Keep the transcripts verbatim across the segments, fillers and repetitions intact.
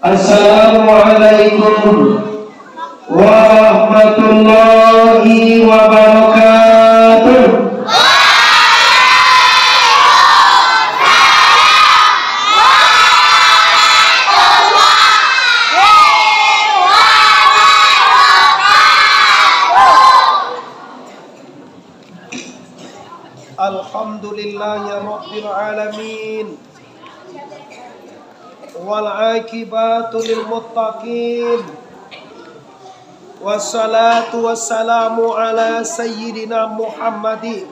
Assalamualaikum warahmatullahi wabarakatuh. Alhamdulillahirabbil alamin. Wal aqibatu lil muttaqin. Wassalatu wassalamu ala sayyidina Muhammadin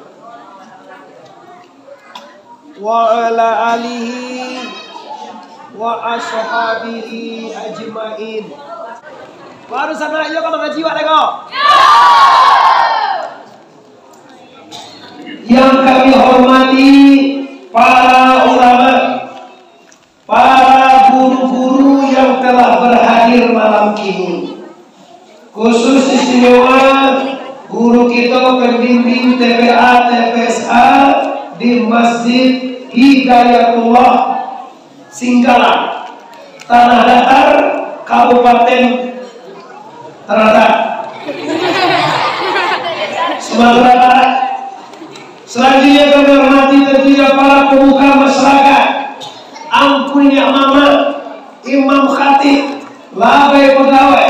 wa ala alihi wa ashabihi ajmain. Baru sanak, iyo ka mangaji wak lai ko? Yang kami hormati para ulama, para guru-guru yang telah berhadir malam kini. Khusus istimewa guru kito pembimbing T P A T P S A di Masjid Hidayatullah Singgalang, Tanah Datar, Kabupaten Tanah Datar, Sumatera Barat. Selanjutnya kami hormati tentunya para pemuka masyarakat, angku niniak mamak, imam khatib, labai pegawai.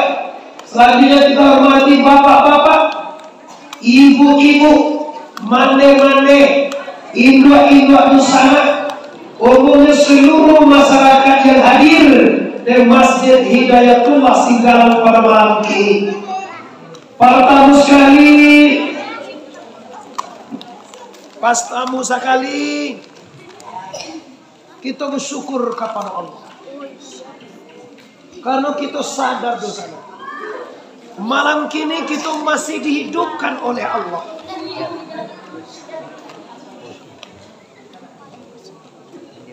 Selanjutnya kita hormati bapak-bapak, ibu-ibu, mandeh-mandeh, induak-induak dunsanak, umumnya seluruh masyarakat yang hadir di Masjid Hidayatullah Singgalang pada malam ini. Partamo sakali, partamo sakali, kito basyukur kapado Allah. Karano kito sadar dosa. Malam kini kito masih dihidupkan oleh Allah.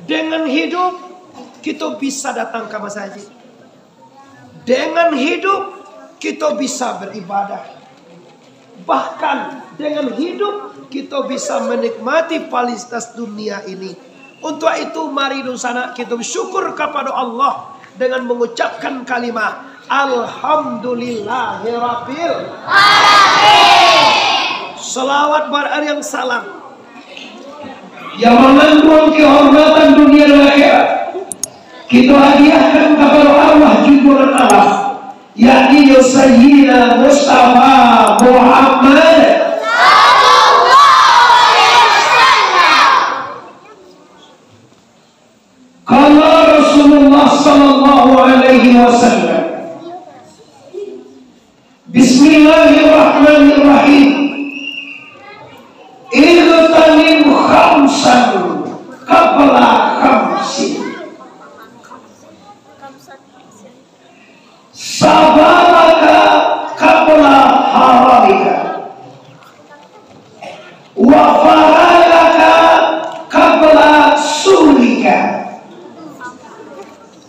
Dengan hidup, kito bisa datang ka masajid. Dengan hidup, kito bisa beribadah. Bahkan, dengan hidup, kito bisa menikmati fasilitas dunia ini. Untuak itu, mari dunsanak kito bersyukur kapado Allah dengan mengucapkan kalimah, "Alhamdulillahirabbil alamin." Salawat bariring salam yang mengandung kehormatan dunia dan akhirat, kito hadiahkan kapado arwah junjunan alam, yakni Sayyidina Mustafa Muhammad. Qala Rasulullah sallallahu alaihi wasallam, Bismillahirrahmanirrahim. Ightanim khamsan qabla khamsin. Sababaka qabla haramika. Wa faragaka qabla shughlika.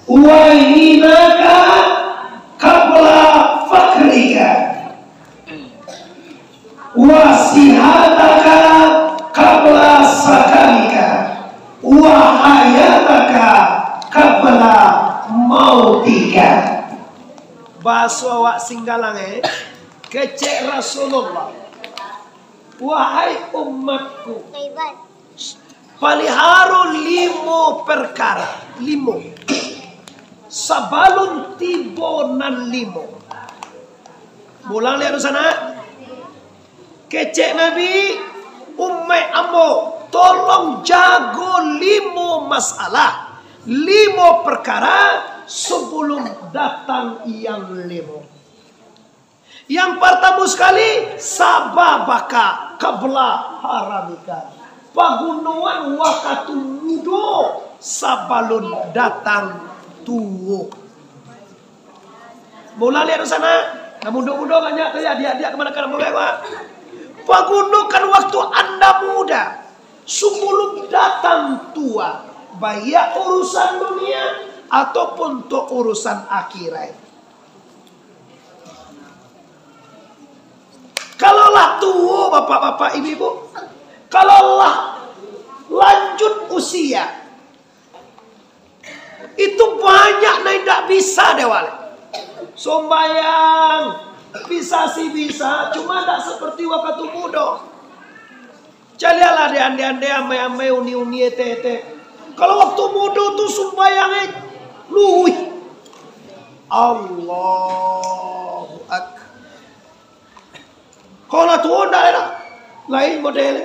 Wa ghinaka qabla faqrika. Wa sihataka qabla saqamika. Wa hayataka qabla mautika. Bahaso awak Singgalang, eh? Kecek Rasulullah, "Wahai umatku, paliharo limo perkara, limo, sabalun tibo nan limo." Ulang liak tu sanak. Kecek Nabi, "Umaik ambo, tolong jago limo masalah, limo perkara, sebelum datang yang limo." Yang partamo sakali, sababaka qabla haramika. Pagunoan wakatu mudo sabalun datang tuo. Mula lihat di sana, nah, mudo-mudo banyak tu ya, diak-diak kamanakan mudo, Pak. Pagunokan waktu anda muda, sebelum datang tua, baiak urusan dunia ataupun tu urusan akhirat. Kalau lah tuo, bapak-bapak, ibu-ibu, kalau lah lanjut usia, Itu banyak nan indak bisa dewale. Sumbayang, bisa sih bisa, cuma ndak seperti waktu mudo. Caliaklah dek ande-ande, amai-amai, uni-uni, ete-ete. Kalau waktu mudo tu sumbayang, eh, luih. Allahu Akbar. Kalau lah tuo ndak enak. Lain model.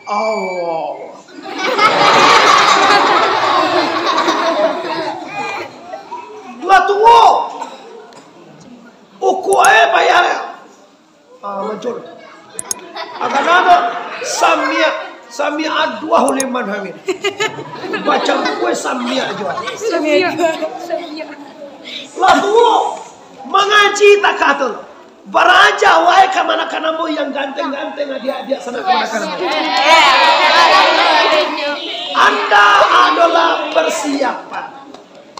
Allah. Lah tuo. Ukua eh payah. Ah, mancul. Akan ado samiak, samiak aduah uleh man hamin. Baca kue samiak jua. Samiak. Lah tuo mangaji takah tu. Baraja wae kamanakan ambo yang ganteng-ganteng, adiak-adiak sanak kamanakan ambo. Anda adolah persiapan.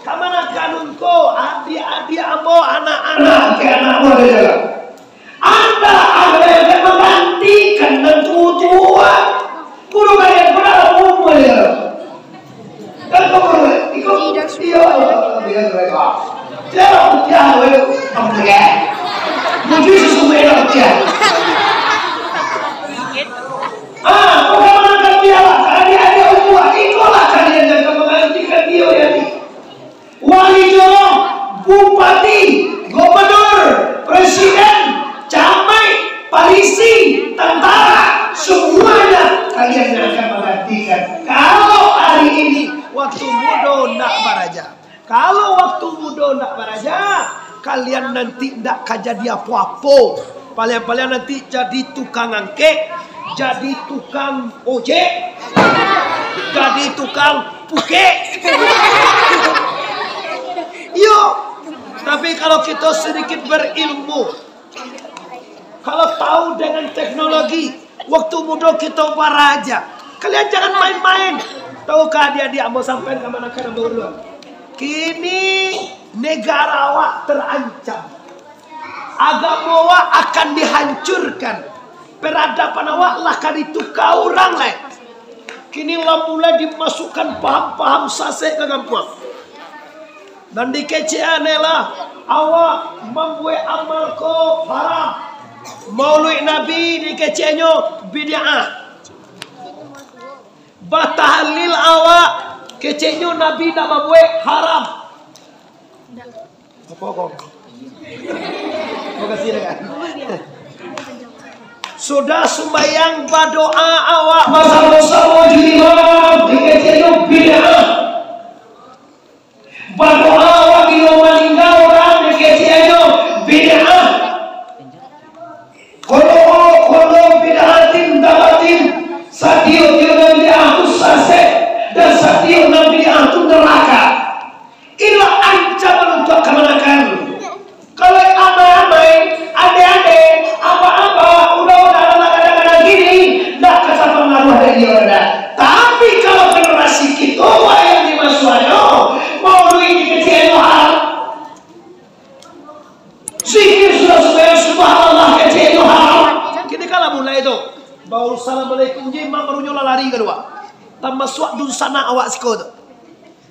Kamanakan ungko, adiak-adiak ambo, anak-anak, ke anak ambo ado jalan. Anda ado yang manggantikan nan tuo-tuo. Guru kalian pun ado umur ya. Dan kau guru, ikut. Iyo, iyo, iyo. Tiada putiah, weh. Kamu pergi. Muji sesungguhnya putiah. Ah, bukan menangkan piala. Tadi ada umur. Itulah kalian yang akan menggantikan dia, ya, nih. Wali jorong, bupati, gubernur, presiden, camat, polisi, tentara, semuanya kalian yang akan menggantikan. Kalau hari ini waktu mudo ndak baraja, kalau waktu mudo ndak baraja, kalian nanti ndak ka jadi apo-apo. Paliang-paliang nanti jadi tukang angkek, jadi tukang ojek, jadi tukang pukek. Iyo, tapi kalau kito sedikit berilmu, kalau tahu dengan teknologi, waktu mudo kito baraja, kalian jangan main-main. Tahukah adiak-adiak, ambo sampaikan kamanakan ambo dulu. Kini negara awak terancam. Agamo awak akan dihancurkan. Peradaban awak lah ka dituka urang lai. Kini lah mulai dimasukkan paham-paham sasek ka kampuang. Nan dikecekan lah, awak mambuek amal ko haram. Maulid Nabi dikeceknyo bid'ah. Batahlil awak, keceknyo Nabi ndak mambuek, haram. Apo kau? Makasih dah kan? Sudah sumbayang, badoa awak basamo-samo jo imam, dikeceknyo bid'ah. Badoa awak bilo maningga urang, dikeceknyo bid'ah. Kalau, kalau bid'atin dalatin, satiok-tiok nan bid'ah tu sasek, dan satiok nan bid'ah tu neraka. Inilah ancaman untuak kamanakan. Kalau amai-amai, ade-ade, aba-aba, uda-uda, anak-anak kini, ndak ka tapangaruah dari dia, uda. Tapi kalau generasi kito, wah, yang dimasuaknyo, maulid dikeceknyo haram. Zikir sudah sumbayang, subhanallah, keceknyo haram. Kini kan lah mulai tu. Baru assalamualaikum je, imam barunyo lah lari kalua. Tamasuak dunsanak awak siko tu.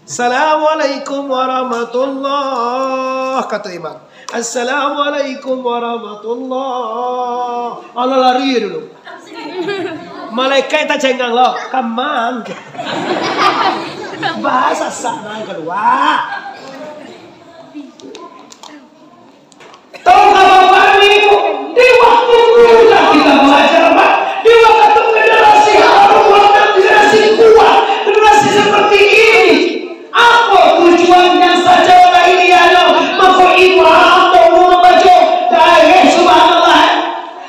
"Assalamualaikum warahmatullah," kato imam. "Assalamualaikum warahmatullah." Alah lari dulu. Malaikat tacengang lo, "Kamang." Bahasa sanan kalua. Tahukah Bapak Ibu, di waktu muda kita belajar, Pak, di waktu generasi harum, waktu generasi kuat, generasi seperti ini, apo tujuan yang sajo lah ini, ya Allah? Mako imam tu mambaco, dah, eh, subhanallah.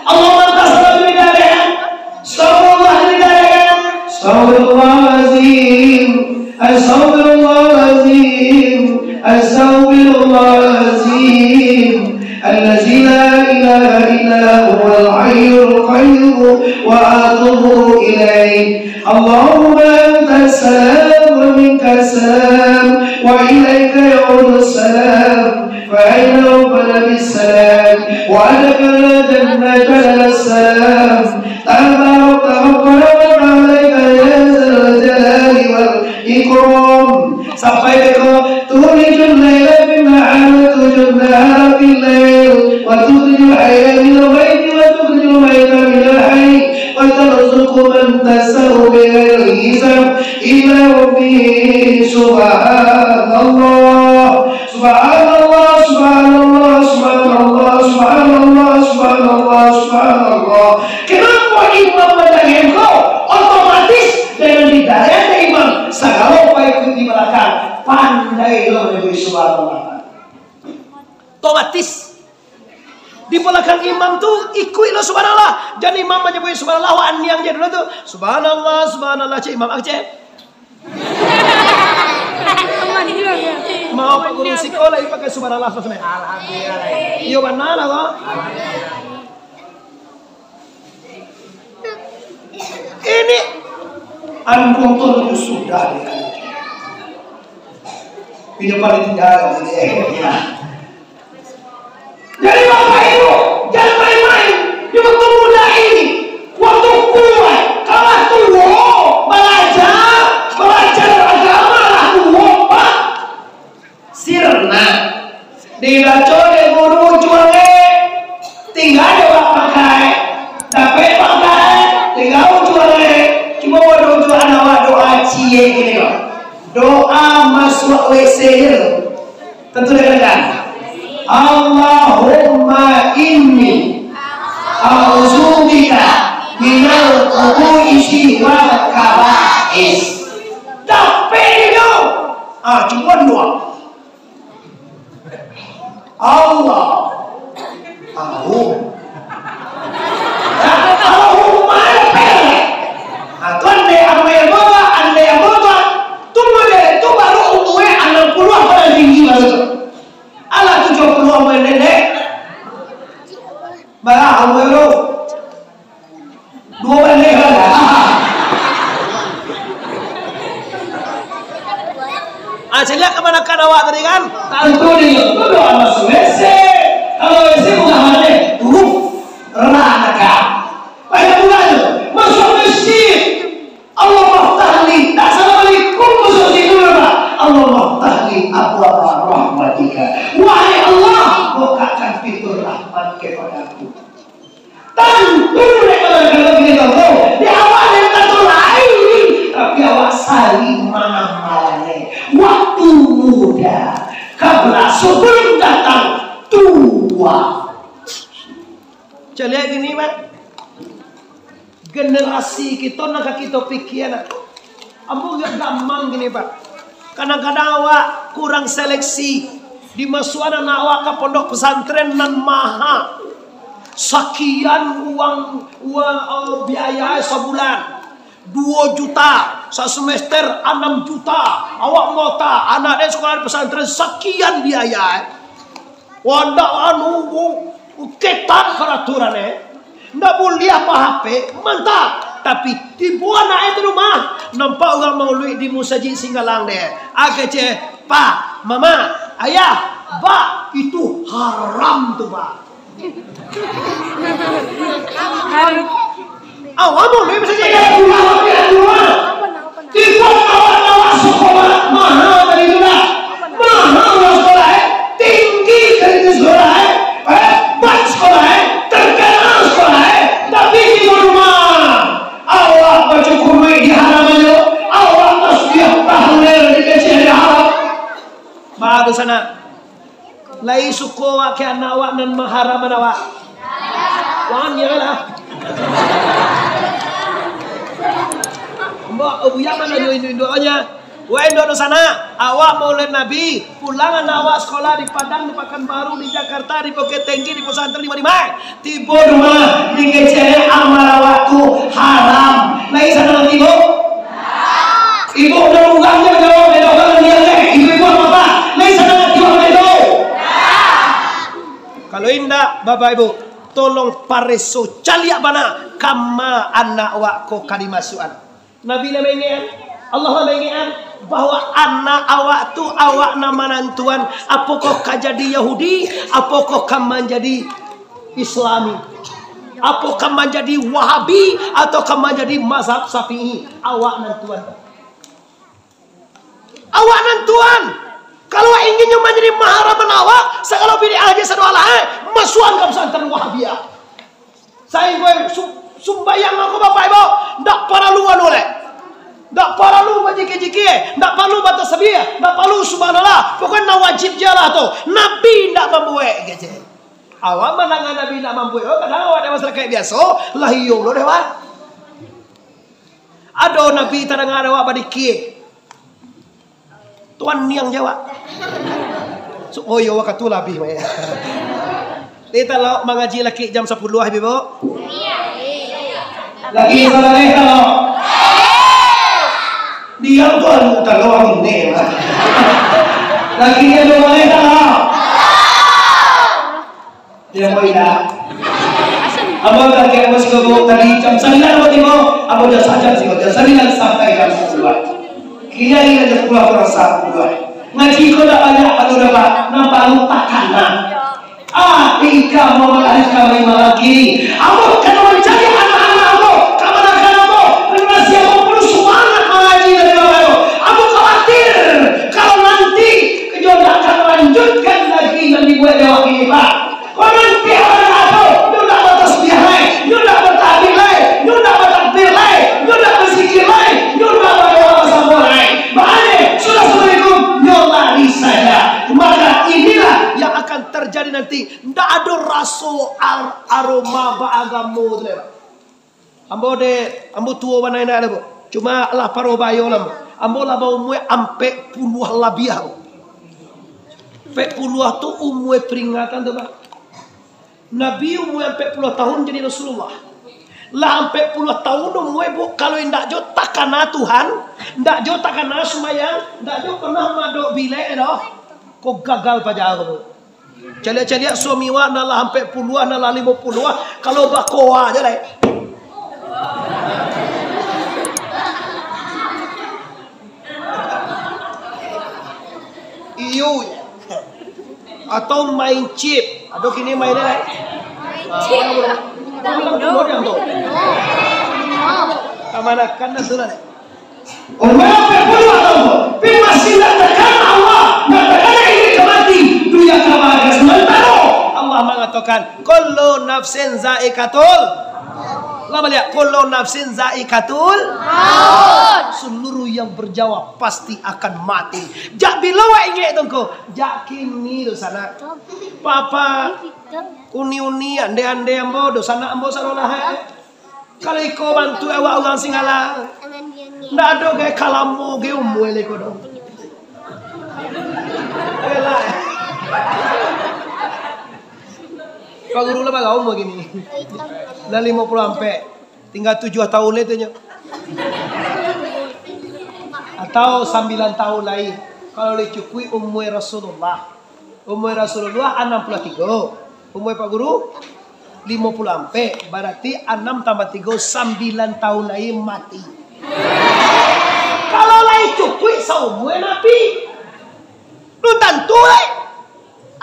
Allahumma tasawwur bidalih. Astagfirullahaladzim. Astagfirullahaladzim. Astagfirullahaladzim. Allazi la ilaha illa huwal hayyul qayyum wa atubu ilaih. Allahumma antas salam wa minkas salam wa ilaika ya'udus salam. Fa innahu qala bis salam wa adkhala jannata salam. Tabarakta rabbana wa ta'alaita ya zal jalali wal Sampai beko, "Tulijul laila fin nahar, wa tulijul nahara fil lail, wa tukhrijul hayya minal maiti, wa tukhrijul maita minal hayy, wa tarzuqu man tasya'u bighairi hisab, ila Rabbi." Subhanallah. Subhanallah, subhanallah, subhanallah, subhanallah, subhanallah, subhanallah. Kenapa imam mandanga ko? Otomatis dengan didanga dek imam, sagalo paikut di balakang pandai lo manyabuik subhanallah. Otomatis di balakang imam tu ikuik lo subhanallah. Jan imam manyabuik subhanallah, wak aniang je dulu tu. Subhanallah, subhanallah, cek imam, cek. Mau Pak Guru siko lai pakai subhanallah, subhanallah. Alhamdulillah. Iyo, bana lah, kok. Ini angkung tu sudah di pinyo panitia, gitu ya. Jadi, Bapak Ibu, jangan main-main. Di waktu muda ini, waktu kuat, kalau tuo, balajar, balajar agama lah tuo, Pak. Sirna. Dibaco dek guru ujuang e, tingga dek awak pakai. Dapek pakai, tingga ujuang e. Cuma bodoh ujuang awak doa ciek gini kok. Doa masuak W C je tu. Tentu dengarkan. Allahumma inni a'udzubika minal khubusi wal khaba'is. Dapek itu. Ah, cuma dua. Allah. Ahu. Allahumma dapek. Ah, tu andai amai bodoh, andai bodoh. Tu model tu baru umur anam puluah, baru tinggi baru tu. Alah tujuah puluah umur nenek. Bara umur lu? Duo baleh lah. Ah, caliak kamanakan awak tadi kan? Tantu di itu doa masuk W C. Kalau W C bukan mana? Huruf. Ranaka. Banyak pula tu. Masuk masjid. Allahumma ftahli. Tak assalamualaikum, masuk situ dulu, Pak. Allahumma ftahli abwaba rahmatika. Wahai Allah, bukakan pintu rahmat kepadaku. Tantu dek kalau kita tahu, di awal yang tahu lain, tapi awak saling mengamalkannya. Waktu muda, kabla sebelum datang tua. Caliak gini, Pak. Generasi kito nan ka kito pikia, nah. Ambo agak gamang gini, Pak. Kadang-kadang awak kurang seleksi. Dimasuakan anak awak ka pondok pesantren nan maha. Sakian uang, uang, eh, biaya sabulan. Duo juta, sasemester anam juta. Awak mota, anak den sekolah di pesantren sakian biaya, eh. Wah, ndak anu, bu, ketat peraturan, eh. Ndak buliah ba H P, mantap. Tapi tibo anak itu rumah, nampak urang maulid di musajik Singgalang deh. Ah, kecek, "Pa, Mama, Ayah, Ba, itu haram tu, Ba." Awak mau main saja, ya, pulang, ya, pulang. Tibo kawan-kawan sekolah, mahal dari itu dah. Mahal lah sekolah, eh. Tinggi dari itu sekolah, eh. Eh, baik sekolah, eh. Terkenal sekolah, eh. Tapi di rumah, awak baca Quran di halaman tu, awak tasbih tahlil di kecil di haram. Bagus sana. Lai suko awak ka anak awak nan maharaman awak? Wan, iyolah. Mbok, oh, buya mah nyo induk-induk aja. Wah, induk doh sana, awak Maulid Nabi, pulang anak awak sekolah di Padang, di Pakanbaru, di Jakarta, di Bukittinggi, di pesantren, di mana-mana. Tibo rumah, dikecek amal awak tu haram. Lai sadang ati ibu? Ibu udah urang je jawab, beda urang dia teh. Ibu-ibu apa-apa? Lai sadang ati urang itu? Kalau indak, Bapak Ibu, tolong pareso caliak bana kama anak awak ko ka dimasuakan. Nabi lah maingekan, Allah lah maingekan, bahwa anak awak tu awak nan manantuan, apokoh ka jadi Yahudi, apokoh ka manjadi Islami, apokoh ka manjadi Wahabi, atau ka manjadi mazhab Syafi'i, awak nantuan. Awak nan tuan, kalau inginnyo manjadi maharaman awak, sagalo bid'ah aja sado alah, eh, masuakan ka pesantren Wahabiyah. Sainggo su-, sumbayang ko, Bapak Ibu, ndak paralu anu lai. Ndak paralu bajikir-jikir, ndak paralu batasbih, ndak paralu subhanallah. Pokoknyo nan wajib je lah tu. Nabi ndak mambuek, kecek. Awak mandanga Nabi ndak mambuek, oh, kadang awak dek masyarakat biaso, lah iyo lo deh, wak. Ado Nabi tadanga awak badikir. Tuan niang jawab. Su-, oh iyo, wakatu lah abih, Mak. Ni kalau mangaji laki jam sapuluah, Ibu. Laki sabaleh kalau. Diam tu anu talo anu ni, Mak. Laki dia dua baleh kalau. Dia mau indak? Abang target abang siko tadi jam sambilan abang tibo, abang jam sajam siko, jam sambilan sampai jam sapuluah. Kini hari jam sapuluah kurang sapuluah. Ngaji ko dak banyak, baru dapat, nampak lupakan lah. Ah, tingkah Muhammad Arif kami malam kini. Ambo ka mancari anak-anak ambo, kamanakan ambo, generasi ambo penuh sumangat mangaji dari Bapak. Ambo khawatir, kalau nanti, inyo ndak akan lanjutkan ngaji nan dibuek dek awak kini, Pak. Kok nanti awak ndak ado, nyo ndak batasbih lai, nyo ndak batahmid lai, nyo ndak batakbir lai, nyo ndak bazikir lai, nyo ndak badoa basamo lai. Baa, sudah assalamualaikum, nyo lari saja. Maka inilah yang akan terjadi nanti. Ndak ado raso ar-, aroma baagamo tu lai, Pak. Ambo de, ambo tuo bana indak ado, Bu. Cuma lah paro bayo lah, Bu. Ambo lah baumua ampek puluah labiah, Bu. Ampek puluah tu umua peringatan tu, Pak. Nabi umua ampek puluah tahun jadi Rasulullah. Lah ampek puluah tahun umua, Bu, kalau indak jo takana Tuhan, indak jo takana sumbayang, indak jo pernah madok bilek doh, ko gagal paja ko, Bu. Caliak-caliak suami wak nan lah ampek puluah, nan lah limo puluah, kalau bakoa je lai. Iyo. Atau main chip. Ado kini main lai. Main chip. Kamanakan dah tu lah. Umua ampek puluah tahun, tapi masih ndak takana Allah, ndak takana ingin ka mati, dunia ka bahagia samantaro. Allah mangatokan, "Kullu nafsin zaikatul." Lah baliak, "Kullu nafsin zaikatul maut." Seluruh yang berjawa pasti akan mati. Jak bilo wak ingek tu ko? Jak kini tu sanak. Papa, uni-uni, ande-ande ambo, dunsanak ambo sadolah, eh. Kalau iko bantu awak urang Singgalang. Ndak ado gai kalamo gai umua lai ko doh. Ayolah. Pak Guru lah bara umua kini? Lah limo puluah ampek. Tingga tujuah tahun lai tu nyo. Atau sambilan tahun lai. Kalau lai cukuik umua Rasulullah. Umua Rasulullah anam puluah tigo. Umua Pak Guru limo puluah ampek. Barati anam tambah tigo, sambilan tahun lai mati. Kalau lai cukuik saumua Nabi, lun tantu lai.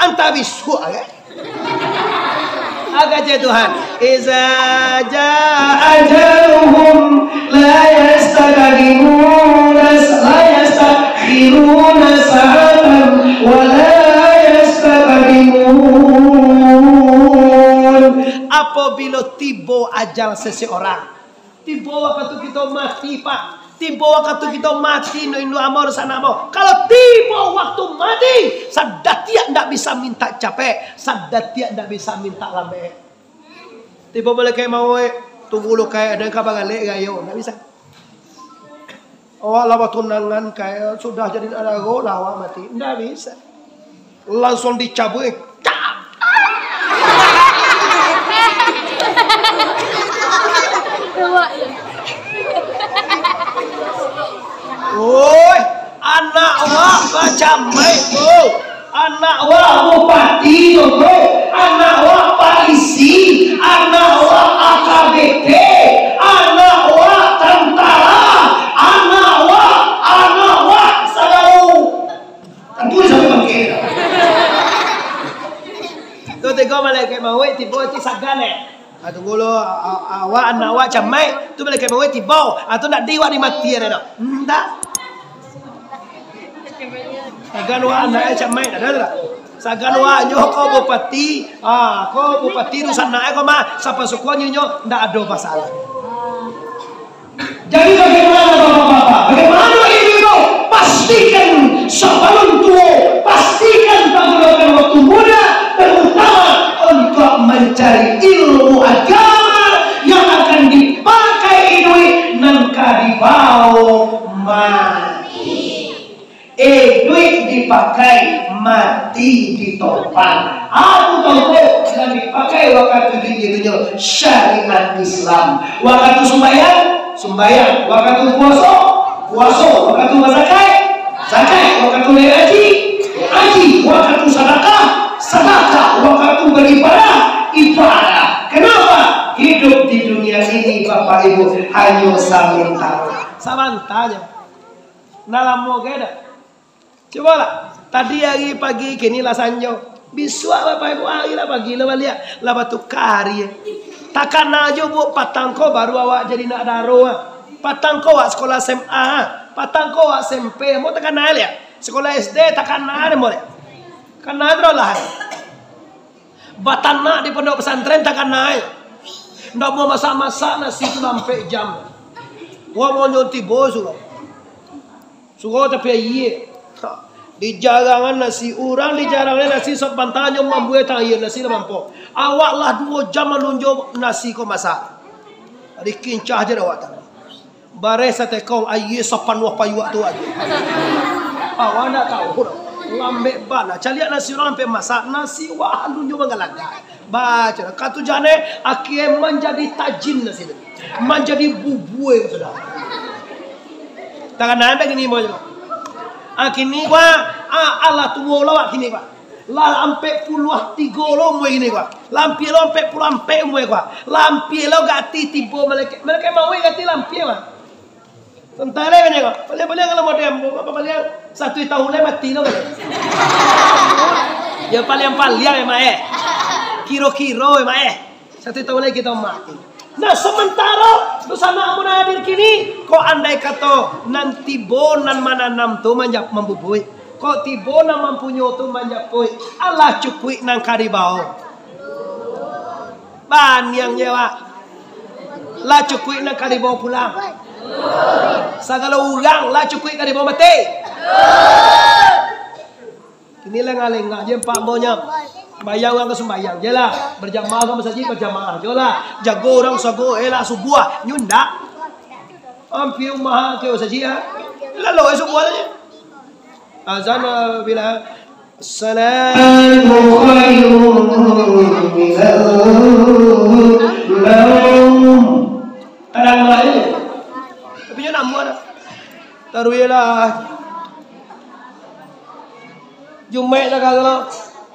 Antah bisuak lai. Agak je Tuhan. Iza jaa ajaluhum la yastaqdimuna, la yastakhiruna sa'atan wa la yastaqdimun. Apabila tibo ajal seseorang, tibo wakatu kito mati, Pak. Tibo wakatu kito mati, no indu ambo, sanak ambo. Kalau tibo waktu mati, sadatiak ndak bisa minta capek, sadatiak ndak bisa minta lambek. Tibo malaikat mauik, tunggu lu kayak ada ka bagalek gayo, ndak bisa. Awak lah batunangan kayak sudah jadi narago lah awak mati, ndak bisa. Langsung dicabuik. Woi, anak wak macam baik tu. Anak wak bupati tu, bro. Anak wak polisi. Anak wak A K B P. Anak wak tentara. Anak wak, anak wak sagalo. Tantu sampai bangke. Tu tigo malaikat mauik tibo tu sagan, eh. Ah, tunggu lo, a-, a-, awak, anak awak camai, tu malaikat mauik tibo. Ah, tu ndak di awak dimati ado doh. Ndak. Sagan wak anak e camaik, ado tu dak? Sagan wak nyo ko bupati, ah, ko bupati dusanak e ko mah, sapa suko nyo nyo, ndak ado masalah. Jadi bagaimana bapak-bapak? Bagaimana ibu-ibu? Pastikan sabalun tuo, pastikan manggunokan waktu muda, terutama untuk mancari ilmu agama yang akan dipakai iduik nan ka dibao mati. Iduik dipakai, mati ditompang. Aku tahu tu, nan dipakai wakatu iduik itu nyo syariat Islam. Wakatu sumbayang, sumbayang. Wakatu puaso, puaso. Wakatu bazakat, zakat. Wakatu naik haji, haji. Wakatu sadakah, sadakah. Wakatu baribadah, ibadah. Kenapa? Hidup di dunia ini, Bapak Ibu, hanyo samantaro. Samantaro. Nah, lamo gai dah. Cubolah, tadi ari pagi, kini lah sanjo. Bisuak Bapak Ibu ari lah pagi lah baliak, lah batuka ari. Takana jo buek patang ko baru awak jadi nak daro ah. Patang ko awak sekolah S M A, patang ko awak S M P, ambo takana liak. Sekolah S D takana deh ambo liak. Kana tu lah. Batanak di pondok pesantren takana. Ndak mau masak-masak nasi tu lah ampek jam. Wah, mau nyo tibo suruh. Suruh tapi aie. Di jarangan nasi, urang di jarangan nasi, sabanta nyo mambuek tang aie nasi lah mampo. Awak lah duo jam manunjo nasi ko masak. Dikincah je awak tadi. Bareh satekong, aie sapanuah payuak tu aje. Awak ndak tahu doh. Lambek bana. Caliak nasi urang ampek masak, nasi wah alun jo manggalagak. Baco, katu jane, akie manjadi tajin nasi tu. Manjadi bubue sudah. Takana ampek kini mo. Ah, kini wah, ah, alah tuo lah wak kini wak. Lah ampek puluah tigo lo umua kini ko. Lah ampia lo ampek puluah ampek umua ko. Lah ampia lo gati tibo malaikat. Malaikat mauik gati lah ampia mah. Santai lai kan ko. Paliang-paliang kalau model ambo, apa paliang? Satu tahun lai mati lo kan. Ya paliang-paliang ya, Mak, eh. Kiro-kiro ya, Mak, eh. Satu tahun lai kito mati. Nah, samantaro dusanak ambo nan hadir kini, kok andai kato nan tibo nan mananam tu manja-, mambubuik, kok tibo nan mampunyo tu manjapuik, alah cukuik nan ka dibao. Baniang je, Wak. Lah cukuik nan ka dibao pulang. Sagalo urang lah cukuik ka dibao mati. Kini lengah-lengah je ampek ambo nyo. Bayang urang ka sumbayang je lah. Berjamaah ka masajik, berjamaah je lah. Jago urang sago, eh lah subuah. Nyo ndak. Ampia umah ke masajik, ah. Lalu, eh, subuah je. Azan, ah, bila. Assalamu khairum minal naum. Kadang lah, eh. Tapi nyo namuah dah. Taruih lah. Jumaik takah tu lo,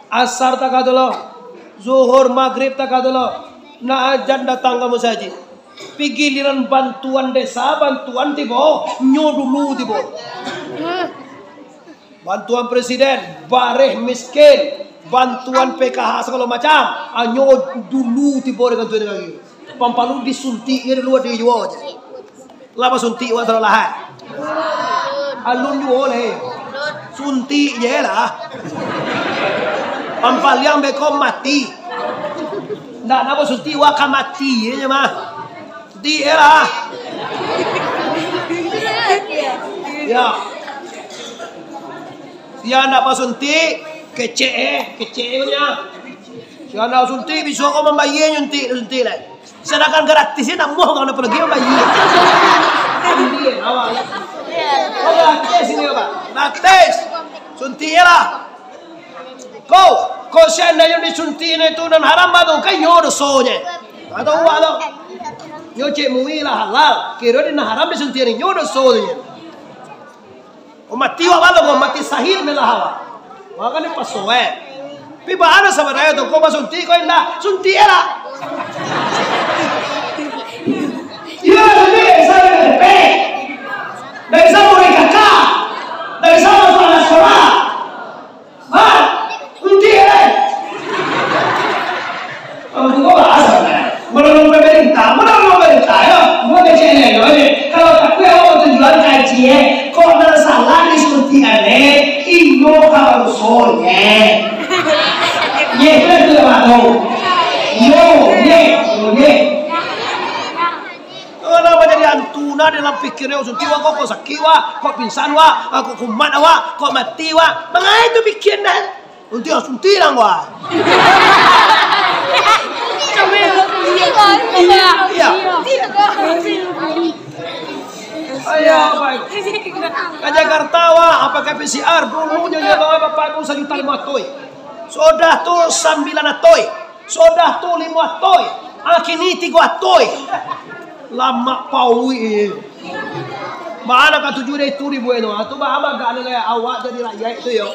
Asar takah tu lo, Zuhur, Magrib takah tu lo, nak ajan datang ka musajik. Pi giliran bantuan desa, bantuan tibo, nyo dulu tibo. Bantuan presiden, bareh miskin, bantuan P K H sagalo macam, ah, nyo dulu tibo dengan tu dengan lagi. Pampalu disuntik je dulu, ado juo je. Lah basuntik wak salah lahat. Alun juo leh. Suntik je lah. Pampaliang beko mati. Ndak nak basuntik wak ka mati je mah. Suntik je lah. Ya. Sia ndak basuntik, kecek eh, kecek eh punya. Sia ndak suntik, bisuak ko mambayia nyuntik, suntik lai. Sadangkan gratis ni namuah urang, apolai mambayia. Ambiak awak. Oh, gratis ini, Pak. Gratis. Suntik je lah. Ko, ko seandainyo disuntik nyo tu nan haram batu, kan nyo dosonyo. Atau awak tu. Nyo cek M U I lah halal, kiro di nan haram disuntik ni, nyo dosonyo. Oh, mati wak balo, oh, mati sahid melah awak. Wak kan dipaso, eh. Pi baa sabananyo tu, ko basuntik, ko indak? Suntik je lah. Iyo, suntik dari sana dari K T P. Dari sana dari K K. Dari sana masuak anak sekolah. Ha? Kunci, eh? Kamu tu kau bahas apa? Menolong pemerintah, menolong pemerintah, yo. Buat kecil ni, yo, ni. Kalau tak, aku yang mau tujuan kaji, eh. Kok masalah ni seperti aneh, inyo Dalam pikiran awak, suntik awak, kok, kok sakik awak, kok pingsan awak, ah, kok kumat awak, kok mati awak. Mangai tu pikiran dah. Suntik awak, suntik lah awak. Iya. Ayo, baik. Ka Jakarta awak, pakai P C R, dulu nyo, nyo, bapak ibu, sajuta limo atoi. Sudah tu sambilan atoi. Sudah tu limo atoi. Ah, kini tigo atoi. Lamak pauik. Mana ka tuju dari tu ribu itu? Ah, tu bah, bah, gak ada lah, awak jadi rakyat tu, yo.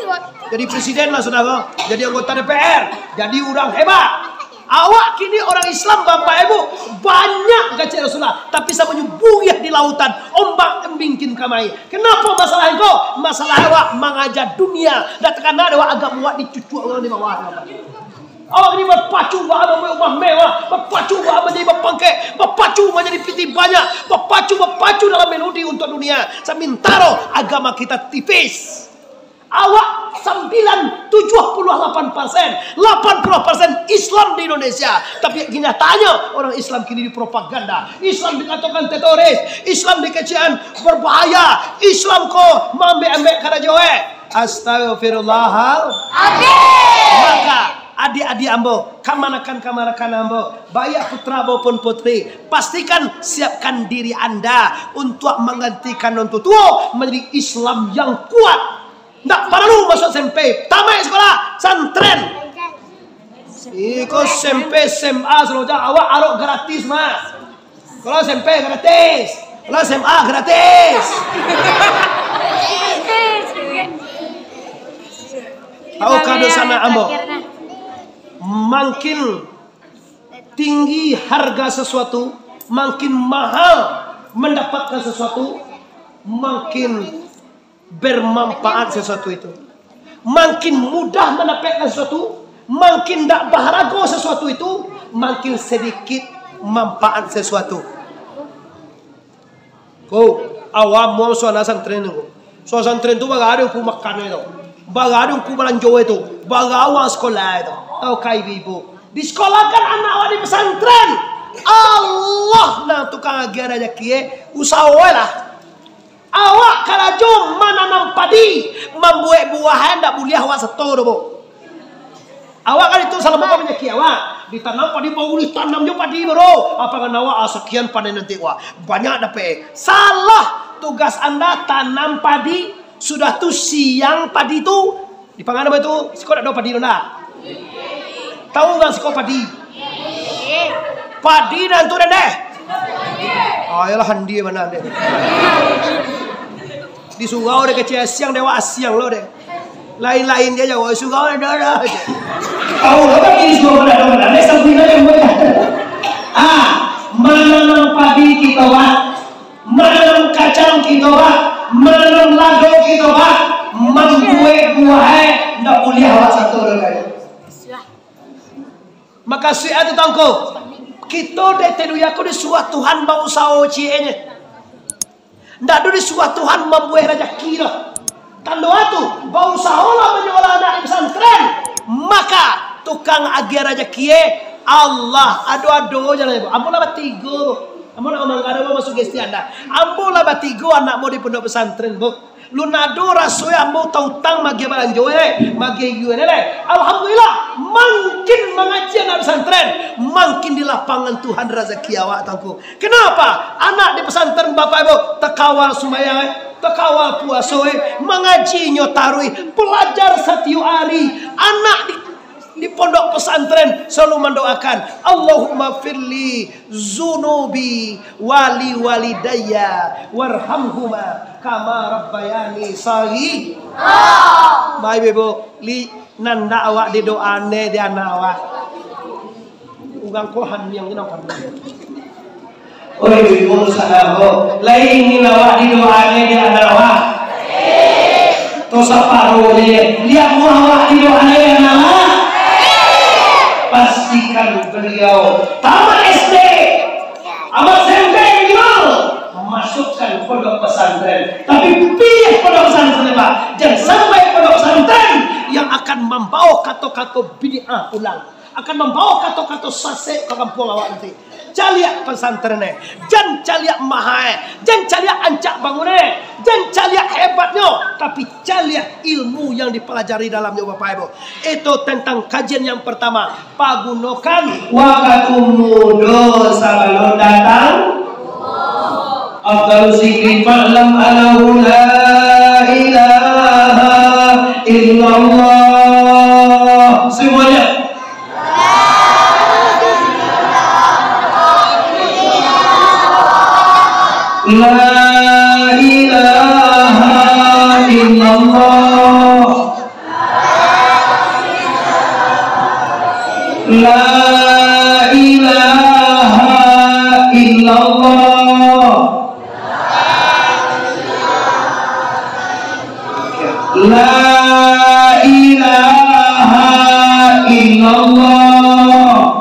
Jadi presiden lah, saudara. Jadi anggota D P R. Jadi urang hebat. Awak kini orang Islam, bapak ibu, banyak kecek Rasulullah, tapi sabanyo buih di lautan, ombak embingkin kamai. Kenapa masalah engkau? Masalah awak mangaja dunia, dak takana awak agama awak dicucuak urang di bawah. Awak ni bapacu ba-, ba-, ba-, mewah, bapacu ba-, manjadi bapangkek, bapacu manjadi pitih banyak, bapacu, bapacu dalam melodi untuk dunia. Samintaro agama kita tipis. Awak sambilan, tujuh puluh lapan persen, lapan puluh persen Islam di Indonesia. Tapi kenyataanyo, orang Islam kini dipropaganda. Islam dikatokan teroris, Islam dikecekan berbahaya, Islam ko maambek-ambek karajo, eh. Astagfirullahal-. Amin. Maka, adik-adik ambo, kamanakan-kamanakan ambo, baiak putra maupun putri, pastikan siapkan diri anda untuk menggantikan orang tuo manjadi Islam yang kuat. Ndak paralu masuak S M P, tamaik sikola, santren. Iko S M P, S M A, saloja awak arok gratis, Mas. Kalau S M P gratis, kalau S M A gratis. Tahu kado sana ambo? Makin tinggi harga sesuatu, makin mahal mendapatkan sesuatu, makin bermanfaat sesuatu itu. Makin mudah mendapatkan sesuatu, makin dak baharago sesuatu itu, makin sedikit manfaat sesuatu. Ko, awak mau suasana santren ko. Suasana santren tu bagado ku makan tu. Bagado ku balanjo tu. Bagawa sekolah tu. Tau kai ibu. Disekolahkan anak awak di pesantren. Allah nan tukang agiah rajaki, eh. Usaho lah. Awak karajo mananam padi, mambuek buah, eh, ndak buliah awak sato doh, bo. Awak kan itu salamo ka panyakik awak. Ditanam padi, baulih tanam jo padi, bro. Apa kan awak, ah, sakian panen nanti, wah, banyak dapek. Salah, tugas anda tanam padi, sudah tu siang padi tu, di pangan apa tu? Siko dak ado padi tu ndak? Tahu urang siko padi? Padi nan tu dendeh. Ah, iyalah handi mana deh. Di surau deh kecil asiang dewa asiang lo deh. Lain-lain dia jauh, surau ada dah. Tahu lah, tapi di surau ada, ada, ada, sampai ada yang banyak. Ah, mananam padi kita, Pak. Mananam kacang kita, Pak. Mananam lado kita, Pak. Mambuek buah, eh, ndak buliah awak sato doh, guys. Makasuik tu tangko. Kito dek teduya ko disuruah Tuhan bausaho cieknyo. Ndak ado disuruah Tuhan mambuek rajaki doh. Tando tu, bausaholah manyolah anak di pesantren. Maka tukang agiah rajaki, eh, Allah. Ado-ado je lah, Bu. Ambo lah batigo, Bu. Ambo nak manggaro, Bu, masuk gesti anda. Ambo lah batigo anak ambo di pondok pesantren, Bu. Lun ado raso ambo tautang magiah balanjo, eh, magiah iyo, eh. Alhamdulillah, makin mangaji anak pesantren, makin dilapangan Tuhan razaki awak, Tuangku. Kenapa? Anak di pesantren, Bapak Ibu, takawal sumbayang, eh, takawal puaso, eh, mangajinyo taruih, balajar satiok ari. Anak di, di pondok pesantren selalu mandoakan, "Allahumma firli zunubi wali walidayya warhamhuma kama rabbayani shaghira." Baik, Ibu, li, nandak awak didoa ne di anak awak. Urang ko haniang ni nampak. Oi, ibu-ibu, saudara, lai ingin awak didoa ne di anak awak? Tu saparo je, liek muah awak didoa ne di anak awak? Pastikan beliau tamat S D, tamat S M P minimal, masukkan pondok pesantren. Tapi pilih pondok pesantren, Pak. Jangan sampai pondok pesantren yang akan mambawa kato-kato bid'ah pulang. Akan mambawa kato-kato sasek ka kampuang awak nanti. Caliak pesantren eh, jan caliak mahal eh, jan caliak ancak bangun eh, jan caliak hebatnyo, tapi caliak ilmu yang dipelajari dalamnyo, Bapak Ibu. Itu tentang kajian yang pertama. Pagunokan wakatu mudo sabalun datang. Afdalu zikri fa'lam annahu la ilaha illallah. Semuanya. La ilaha illallah. La ilaha illallah. La ilaha illallah.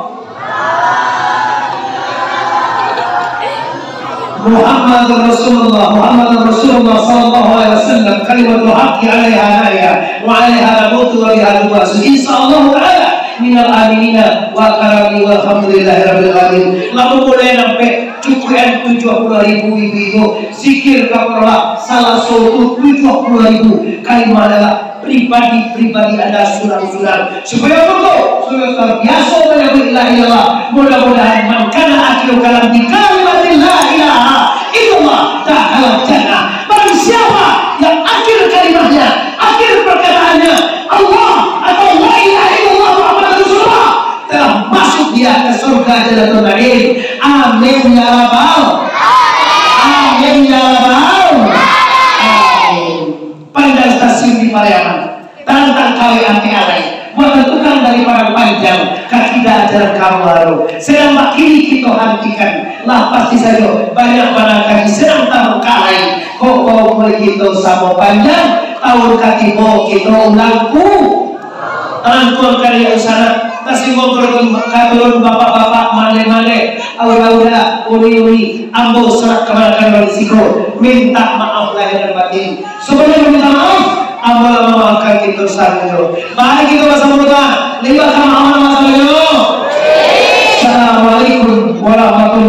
Muhammadur Rasulullah, Muhammadur Rasulullah sallallahu alaihi wasallam, kalimatul haqqi alaiha nahya, wa alaiha namutu wa biha nub'asu. Insyaallah taala minal aminina wa karami walhamdulillahi rabbil alamin. Lamun mulai nampek cukuikan tujuah puluah ribu ibu-ibu, zikir ka Allah, salah satu tujuah puluah ribu kalimah adalah pribadi-pribadi anda surang-surang. Supaya apa tu? Supaya terbiasa menyebut la ilaha illallah. Mudah-mudahan man kana akhiru kalam bi kalimatil la ilaha illallah dakhalal jannah. Barang siapa yang akhir kalimahnya, akhir perkataannya Allah atau la ilaha illallah Muhammad Rasulullah, telah masuk dia ke surga Jannatul Naim. Amin ya rabbal. Amin ya rabbal. Amin. Panjang stasiun di Pariaman. Tantang kawin ati alai, buatan tukang dari Padang Panjang, ka kida ajaran kamu aru. Sadang bakini kito hantikan, lah pasti sajo, banyak bana kaji sadang tabangkalai. Kok kau mulai kito samo panjang, tahun katibo kito ulang ku. Tantuan kali yang sana, tasinggung turun, ka turun bapak-bapak, mande-mande, auda-auda, uni-uni, ambo surat kamanakan dari siko, minta maaf lahir dan batin. Sebelum meminta maaf, ambo lah mamaafkan kito sadonyo. Mari kito basamo doa. Limbah ka maaf, basamo doa. Assalamualaikum warahmatullahi